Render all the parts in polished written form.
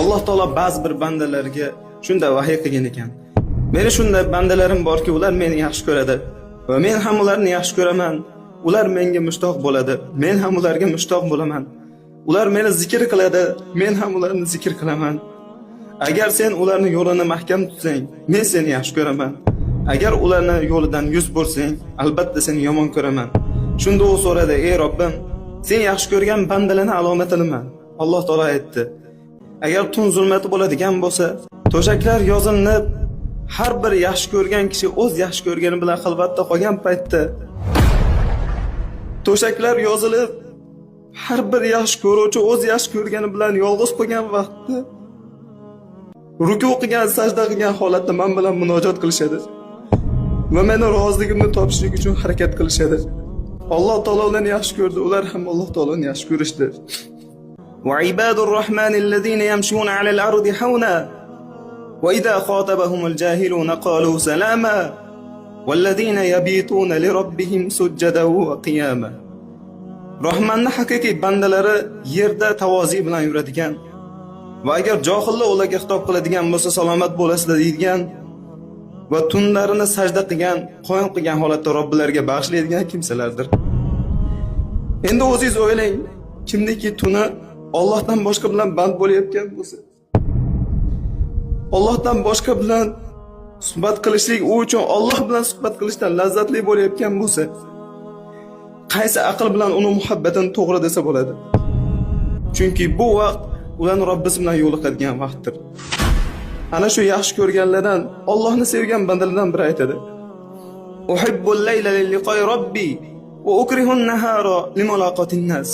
Alloh taolo ba'zi bir bandalarga shunday vahiy qilgan ekan. Meni shunday bandalarim borki, ular meni yaxshi ko'radi va men ham ularni yaxshi ko'raman. Ular menga mushtoq bo'ladi, men ham ularga mushtoq bo'laman. Ular meni zikr qiladi, men ham ularni zikr qilaman. Agar sen ularni yo'lini mahkam tutsang, men seni yaxshi ko'raman. Agar ularni yo'lidan yuz bursang, albatta seni yomon ko'raman. Shunda u so'radi: "Ey Robbim, sen yaxshi ko'rgan bandalarning alomati nima?" Alloh taolo aytdi: "Agar tun zulmati bo'ladigan bo'lsa, to'shaklar yozilinib, har bir yaxshi ko'rgan kishi o'z yaxshi ko'rgani bilan xilvatda qolgan paytda to'shaklar yozilib, har bir yaxshi ko'ruvchi o'z yaxshi ko'rgani bilan yolg'iz qolgan vaqtda ruku qilgan, sajda qilgan holatda men bilan munojot qilishadi va meni roziligimni topishlik uchun harakat qilishadi. Alloh taolo ularni yaxshi ko'rdi, ular ham Alloh taoloni yaxshi ko'rishdi. وعباد الرحمن الذين يمشون على الأرض هونا وإذا خاطبهم الجاهلون قالوا سلاما والذين يبيتون لربهم سجدا وقياما. Rahmanni haqiqiy bandalari yerda tavozi bilan yuradigan va agar johillar ularga xitob qiladigan bo'lsa, salomat bo'lasizlar deydigan va tunlarini sajda qilgan, qoyim qilgan holatda Robbilariga bag'ishlaydigan kimsalardir. Endi o'zingiz o'ylang, kimniki tuni Allohdan boshqa bilan band bo'layotgan bo'lsa, Allohdan boshqa bilan suhbat qilishlik u uchun Alloh bilan suhbat qilishdan lazzatli bo'layotgan bo'lsa, qaysi aql bilan uni muhabbatini to'g'ri desa bo'ladi? Chunki bu vaqt ularni Robbisi bilan yo'liqadigan vaqtdir. Ana shu yaxshi ko'rganlardan, Allohni sevgan bandalardan biri aytadi: "Uhibbul layla liliqo'i robbi va ukrihun nahara limulaqatin nas."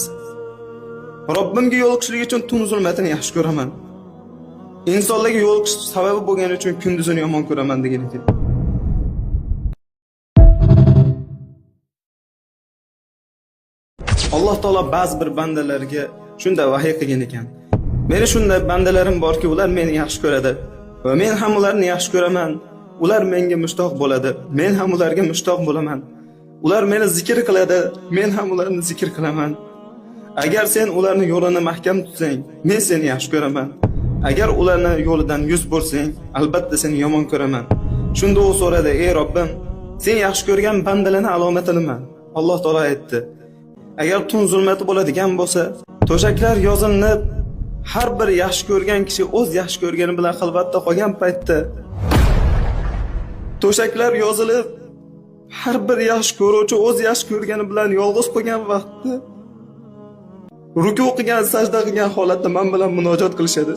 Robbimga yo'liqishlik uchun tun zulmatini yaxshi ko'raman. Insonlarga yo'liqish sababi bo'lgani uchun kunduzini yomon ko'raman degan ekan. Alloh taolo ba'zi bir bandalarga shunday vahiy qilgan ekan. Meni shunday bandalarim borki, ular meni yaxshi ko'radi va men ham ularni yaxshi ko'raman. Ular menga mushtoq bo'ladi, men ham ularga mushtoq bo'laman. Ular meni zikr qiladi, men ham ularni zikr qilaman. Agar sen ularni yo'lini mahkam tutsang, men seni yaxshi ko'raman. Agar ularni yo'lidan yuz bursang, albatta seni yomon ko'raman. Shunda u so'radi: "Ey Robbim, sen yaxshi ko'rgan bandalarning alomati nima?" Alloh taolo aytdi: "Agar tun zulmati bo'ladigan bo'lsa, to'shaklar yozilinib, har bir yaxshi ko'rgan kishi o'z yaxshi ko'rgani bilan xilvatda qolgan paytda to'shaklar yozilib, har bir yaxshi ko'ruvchi o'z yaxshi ko'rgani bilan yolg'iz qolgan vaqtda ruku qilgan, sajda qilgan holatda men bilan munojot qilishadi.